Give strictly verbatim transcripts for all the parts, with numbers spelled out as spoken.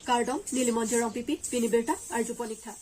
Kardom, neli Monjir Rongpipi, pini birta arjupon ik tha.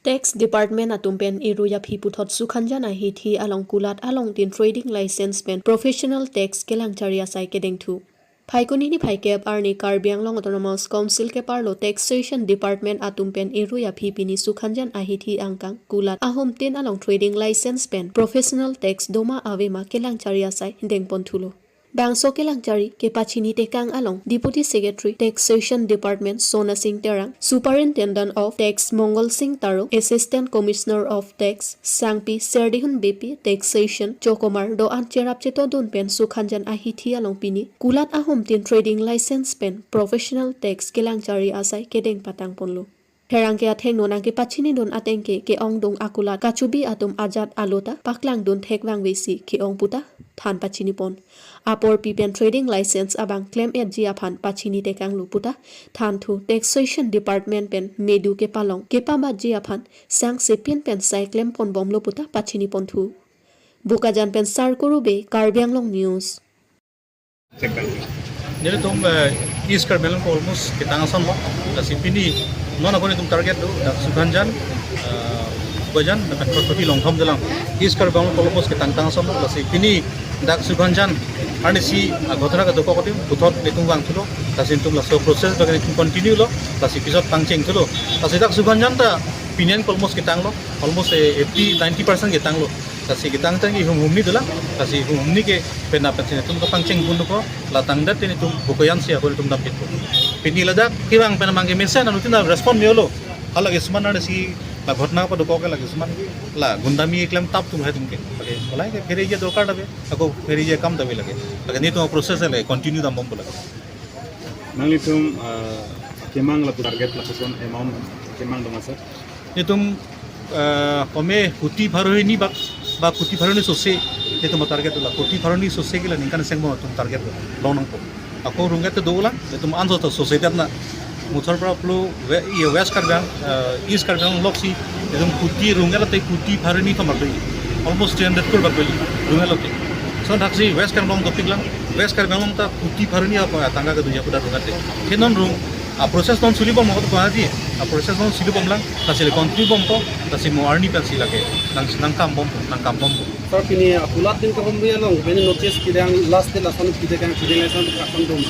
Tax Department atum pen irui aphi puthot Sukhanjan ahithi along kulat alongtin trading license pen professional tax kelang chari asai kedengthu. Phaikuni niphai kep arni Karbi Anglong Autonomous Council keparlo Taxation Department atum pen irui aphi pini Sukhanjan ahithi angkang kulat ahomtin along trading license pen professional tax doma avema kelang chari asai dengponthulo. Bangso kelang chari kepachini tekang along Deputy Secretary Taxation Department Sona Singh Terang, Superintendent of Tax Mongol Singh Taro, Assistant Commissioner of Tax Sangpi Serdihun Beypi, Taxation Chokomar do-an cherap chetodun pen Sukhanjan ahithi along pini kulat ahomtin trading license pen professional tax kelang chari asai kedeng patangponlo. Pherangke athengno nangkepachinidun ateng ke ke-ongdung akulat kachubi atum ajat alo ta paklangdun thekvangvesi ke-ong puta than pachinipon. Apor pi pen trading license abang klem-etji aphan pachini tekanglo puta thanthu. Taxation Department pen medu kepalong kepabatji aphan sangse pin pen sai klemponbomlo puta pachiniponthu. Bokajan pen Sarkuru Bey, Karbi Anglong News. Nelitum, eh, East Karbi Anglong almost ketang asonlo. Lasi pini non ako nelitum target do, dak Sukhanjan, eh, Bokajan, dak Kharkhopi Longthom dolang. East Karbi Anglong almost ketang tang asonlo. Lasi pini dak Sukhanjan arnisi, ah, ghotona kedo kokoti puthot nelitum vangthulo. Lasi nelitum laso process bagi nelitum continue lo. Lasi pisot pangchengthulo. Lasi dak Sukhanjan ta pini an almost ketanglo. Almost, eh, eighty, ninety percent ketanglo. Lasi ketang tang ihum humni dolang. Lasi ihum humni ke penap pensi nelitum kapangcheng pun ko, la tangdet nelitum Bokajan si ako nelitum dam pitu. Pini ladak kevang pen abang ke mesen anuttin respond me-olo. Hala ke suman arnisi la ghotona kedo kok ke lake suman la gundami klem tap tum hai tum ke. Lake mulai ke phere je dorkar ta ave, ako phere je kam ta ave lake. Lake nelitum process le continue dambompo lake. Nanglitum, ah, kemang lapu target lapuson amount kemang dong asar? Nelitum, eh, kome kuti pharo hini bak, ba kuti pharo hini sose, nelitum target dolang. Kuti pharo hini sose ke la ningkan seng mo atum target do, long nangpo. Ako rungket dolang, nelitum anso to sose det na. Muthor pra plo we, ye West Karbi Ang-, eh, East Karbi Anglong loksi, nelitum kuti rungket lote kuti pharo hini thom bak do. Almost three hundred crore bak do, rungket lote. So thaksi West Karbi Anglong dopiklang, West Karbi Anglong ta kuti pharo hini ako tangka kedo ja kuda rungket te. Ke non rung, a process non suli bom ko Guwahati, a process non suli bomlang, lasi le continue bompo, lasi mo arni pensi lake nang, nangkambompo, nangkambompo. Sir, pini akulat din kahumri along, pini notice pidang last day lason pidang pidang lason kakon dum.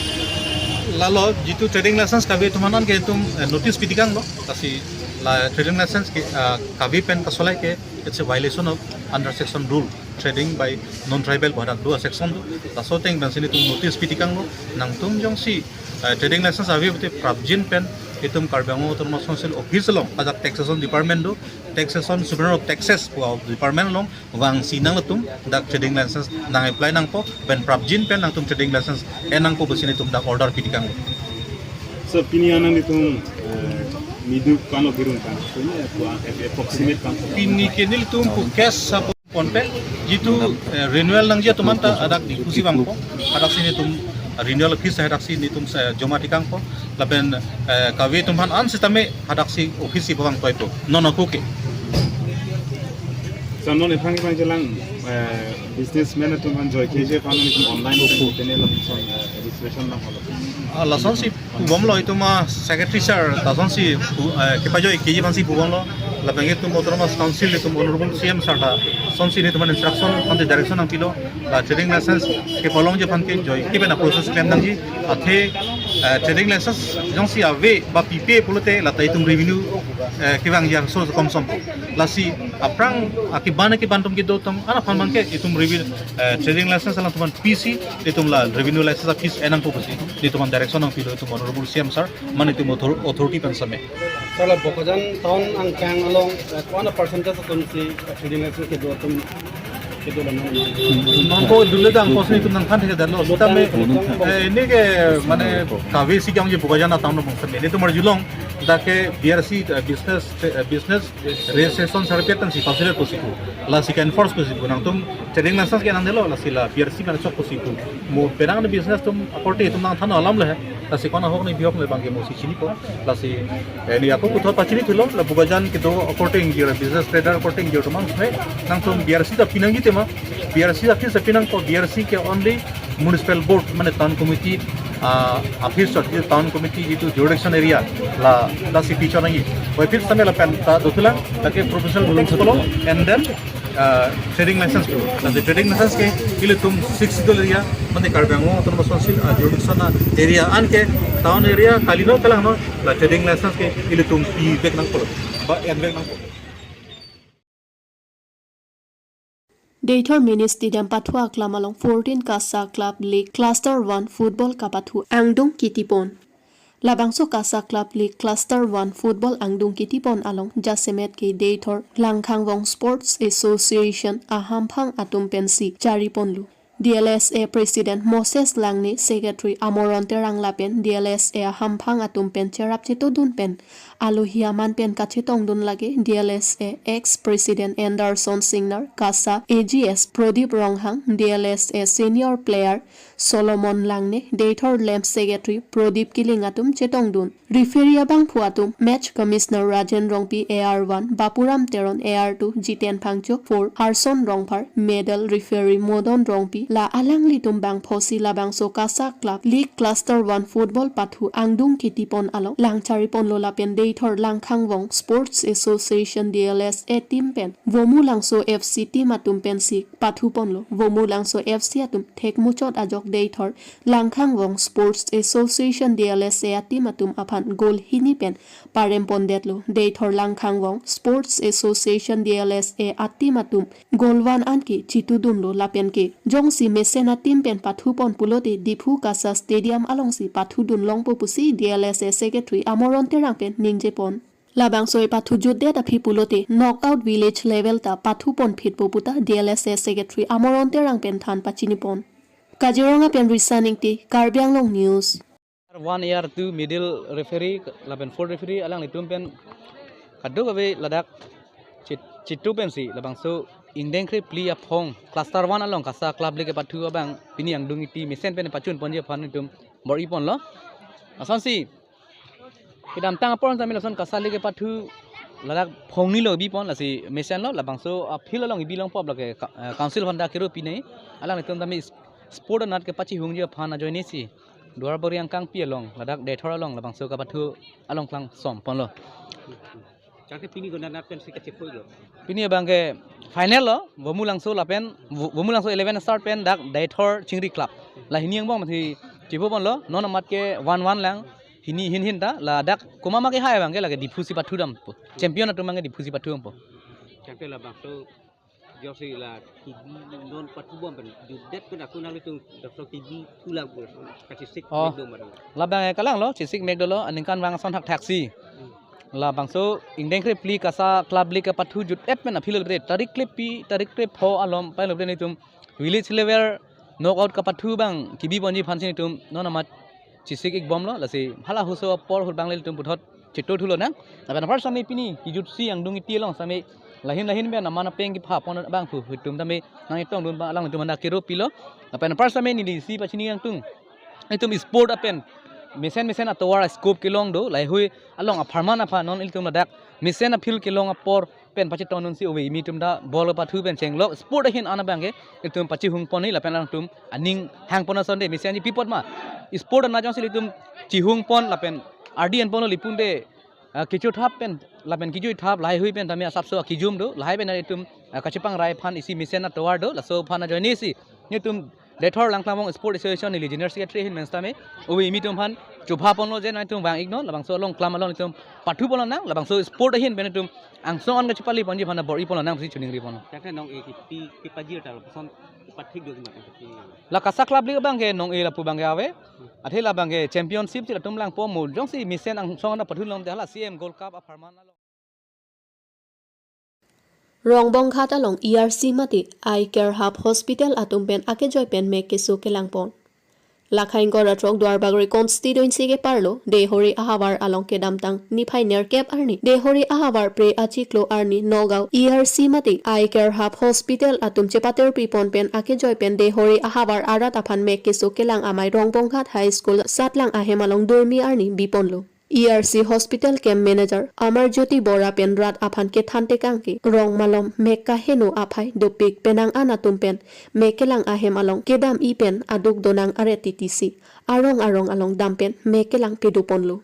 Lalo, jitu trading license kave atum aphan ke itum, eh, notice pitekanglo, lasi la trading license ke, ah, kave pen kasolai ke, it's a violation of under section rule, trading by non-tribal badak do section do. Laso ateng pensi nelitum notice pitekanglo, nangtum jongsi, eh, trading license ave pute prapjin pen itum Karbi Anglong Autonomous Council office along, ajak taxation department do, taxation superintendent of taxes pu department along vangsi nanglitum dak trading license nang apply nangpo, pen prapjin pen nangtum trading license en nangpo pusi nelitum dak order pitekanglo. So pini an nanglitum, eh, medu ko-an lo birung kan? Pini ya, approximate kan? Pini ke nelitum pu cash sa ponpe, jitu, eh, renewal nangji atum anta adak Diphu si vangpo, adak si nelitum renewal fees adak si nelitum, eh, joma tekangpo, lapen, eh, kave atum aphan an sitame adak si office si vangpo ipo, non ako ke. Sa non ephang ephang chelang, eh, businessman atum aphan joike je aphan nelitum online opo tene lapuson, eh, registration nang holo. Ah, lasonsi pubomlo itum, ah, secretary sir, lasonsi pu-, eh, kepajoike ji aphansi pubomlo. Lapen itum Autonomous Council itum Honorable C M sir ta lasonsi nelitum aphan instruction, aphansi direction nangpilo. La trading license kepalongji aphan ke joike pen a-process klem nangji. Athe, eh, trading license jongsi ave ba pipe pulote lata itum revenue, eh, kevangji asource komsom. Lasi aphrang akiban akiban atum kedo atum an aphan abang ke itum revenue, eh, trading license alangtum aphan pisi, itum la revenue license a-fees en nangpo pusi nelitum aphan direction nangpilo itum Honorable C M sir, mane itum author-, authority pen same. Sir, la Bokajan town angkang along, eh, ko-an percentage atumsi, eh, trading license kedo atum kedo la nang? Non ko dule dang ko si itum nangthan thekdetlo. Sitame, eh, ini ke mane kave si kangji Bokajan town along same. Nelitum arjulong dak ke B R C, eh, business, eh, business registration certificate pensi consider pusi pu. Lasi ke-enforce pusi pu. Nangtum trading license ke nangdelo, lasi la B R C pen chok pusi pu. Mo penang ni business atum akorte itum nangthan alam le. Lasi ko-an ahok ni bihok le abang ke mo si chinipo. Lasi, eh, neli ako puthot pachinithulo, la Bokajan kedo akorte ingjir, business trader akorte ingjir atum aphan, eh, nangtum B R C ta pinangji tema. B R C ta fees ta pinangpo, B R C ke only Municipal board mane town committee, ah, aphi sot, ye town committee itu jurisdiction area la, la si pichon nangji. Wai phir samela pen ta dothulang, lake professional rules follow, and then, ah, trading license follow. Lasi trading license ke ilitum Sixth Schedule area, mane Karbi Anglong Autonomous Council, ah, jurisdiction area, anke town area kalilo kalangno, la trading license ke ilitum pi vek nangkok, ba en vek nangkok. Deithor Mini Stadium pathu aklam along fourteen KASA Club League Cluster one Football kapathu angdung kitipon. Labangso KASA Club League Cluster one Football angdung kitipon along jasemet ke Deithor Langkhangvong Sports Association ahamphang atum pensi chariponlo. D L S A President Moses Langne, Secretary Amoron Terang lapen D L S A ahamphang atum pen cherap chetodun pen alohi aman pen kachetongdun lake D L S A ex President Anderson Singnar, KASA A G S Prodip Ronghang, D L S A senior player Solomon Langne, Deithor Lamp Secretary Prodip Killing atum chetongdun. Referee abangphu atum, Match Commissioner Rajen Rongpi A R one, Bapuram Teron A R two, Jiten Phangcho four, Harson Rongphar, Medal Referee Modon Rongpi, la alanglitum bangphosi labangso KASA Club League Cluster one Football pathu angdung kitipon along lang chariponlo lapen Deithor Langkhangvong Sports Association D L S A team pen Vomulangso F C team atum pensi pathuponlo. Vomulangso F C atum thekmuchot ajok Deithor Langkhangvong Sports Association D L S A ateam atum aphan goal hini pen parempondetlo. Deithor Langkhangvong Sports Association D L S A ateam atum goal one anke chitudunlo lapen ke jongsi mesen ateam pen pathupon pulote Diphu KASA Stadium alongsi pathudun longpo pusi D L S A Secretary Amoron Terang pen ningjepon. Labangso epathu jutdet aphi pulote knockout village level ta pathupon phitpo puta D L S A Secretary Amoron Terang pen than pachinipon. Kaziranga pen Risa Ingti, Karbi Anglong News. One A R two middle referee lapen fourth referee alanglitum pen kadokave ladak chit-, chitu pensi labangso ingdeng krephli aphong Cluster one along KASA Club League kepathu abang pini angdung kiti mesen pen pachunponji aphan itum bor-iponlo. Lasonsi kedamtang apor tame lason KASA League kepathu ladak phongnilo bipon, lasi mesenlo, labangso a-field along ibi longpo lake ka-, eh, council aphan dak kiro pinai. Alanglitum tame s-, sport anat kepachihungji aphan ajoinesi Duarbagori angkangpi along, ladak Deithor along labangso kepathu along klangsom ponlo. Changke pini konat pensi kachepoilo? Pini abangke final lo, Vomulangso lapen, Vo-, Vomulangso eleven start pen dak Deithor Chingri Club. La hini angbong mati chipo ponlo, non amat ke one one lang, hini hin hin ta, ladak komat ma kehai abangke lake Diphu si pathudampo. Champion atum abangke Diphu si pathudampo. Changke labangso jongsi la kibi non pathubom pen jutdet pen ako nanglitum dapso kibi tulangpo, kachesik Oh. mekdo ma dong? Labang eh kalanglo, chesik mekdolo, aningkanvang ason thakthaksi. Hmm. Labangso ingdeng krephli KASA Club League kepathu jutdet pen a-field lote, tarik krephli, tarik krepho alom pai lote nelitum village level knockout kepathu abang kibiponji aphansi nelitum non amat chesik-ikbomlo, lasi hala huso apor ahut abang nelitum puthot chitothulo nang. Lapen apar sami pini kijutsi angdung kiti along sami lahin lahin pen aman apeng kiphapon abangphu itum tame nangchetongdun abang alanglitum anda kiro pilo. Lapen apar sami neli isi pachini nangtung, itum sport apen mesen mesen atovar scope kelong do, laheihui along apharman aphan non ilitum ladak mesen a-field kelong apor pen pachetongdunsi ove imi atum ta ball pathu pen chenglok sport ahin an abangke itum pachihungpon ni lapen alangtum aning hangpon asonte mesenji pipot ma. Sport anat jongsi ilitum chihungpon lapen ardi enponlo lapunte, ah, kecho thap pen lapen kejui thap laheihui pen tame asapso akejum do, lahei pen itum, ah, kachepangrai aphan isi mesen atovar do, laso aphan ajoinesi nelitum Deithor Langkhangvong Sport Association neli General Secretary ahin pen sitame ove imi atum aphan chobhaponlo je nangtum vang-iknon, labangso along klam along itum pathuponlo nang, labangso sport ahin pen itum angsong an kachepaliponji aphan bor-iponlo nang pusi choningriponlo. Changke nong-e kipi kipajir ta lapuson pathik do kima kati. La KASA Club League abangke nong-e lapu abangke ave. Athe labangke championship si latum langpo mo jongsi mesen angsong an pathulongte hala C M Gold Cup apharman along. Rongbonghat along E R C mate Eye Care Hub Hospital atum pen akejoi pen mek keso kelangpon. Lakha ingkoi ra throk Duarbagori constituency keparlo Dehori ahavar along kedamtang niphai nerkep arni Dehori ahavar Pre achiklo arni Nagaon E R C mate Eye Care Hub Hospital atum chepaterpipon pen akejoi pen Dehori ahavar arat aphan mek keso kelang amei Rongbonghat High School satlang ahem along durmi arni biponlo. E R C Hospital Camp Manager Amar Jyoti Bora pen rat aphan kethan tekang ke rong malom mek kaheno aphai dopik penang an atum pen mek kelang ahem along kedam-i pen aduk donang aret titi si arong arong along dam pen mek kelang pedoponlo.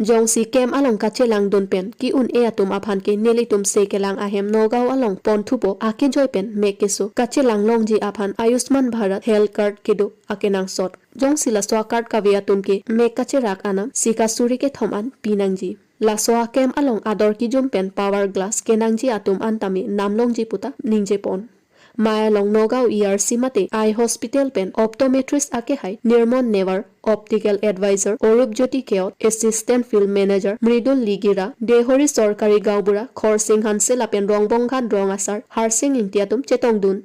Jongsi camp along kachelang dun pen ki-un-e atum aphan ke nelitum se kelang ahem Nagaon along pon thupo akejoi pen mek keso kachelang longji aphan Ayushman Bharat Health Card kedo akenangsot. Jongsi laso a-card kave atum ke mek kacherak anam si kasuri kethom an pinangji. Laso a-camp along ador kijum pen power glass kenangji atum an tame nam longji puta ningjepon. Mai along Nagaon E R C mate Eye Hospital pen optometrist akehai Nirmon Newar, optical advisor Orup Jyoti Keot, assistant field manager Mridul Ligira, Dehori Sorkari Gaonbura Khorsing Hanse lapen Rongbonghat rong asar Harsing Ingti atum chetongdun.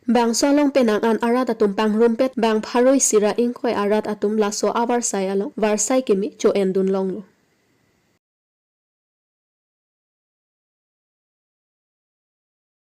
Bangso along penang an arat atum pangrumpet bang pharo isi ra ingkoi arat atum laso avarsai along varsai keme cho-endun longlo.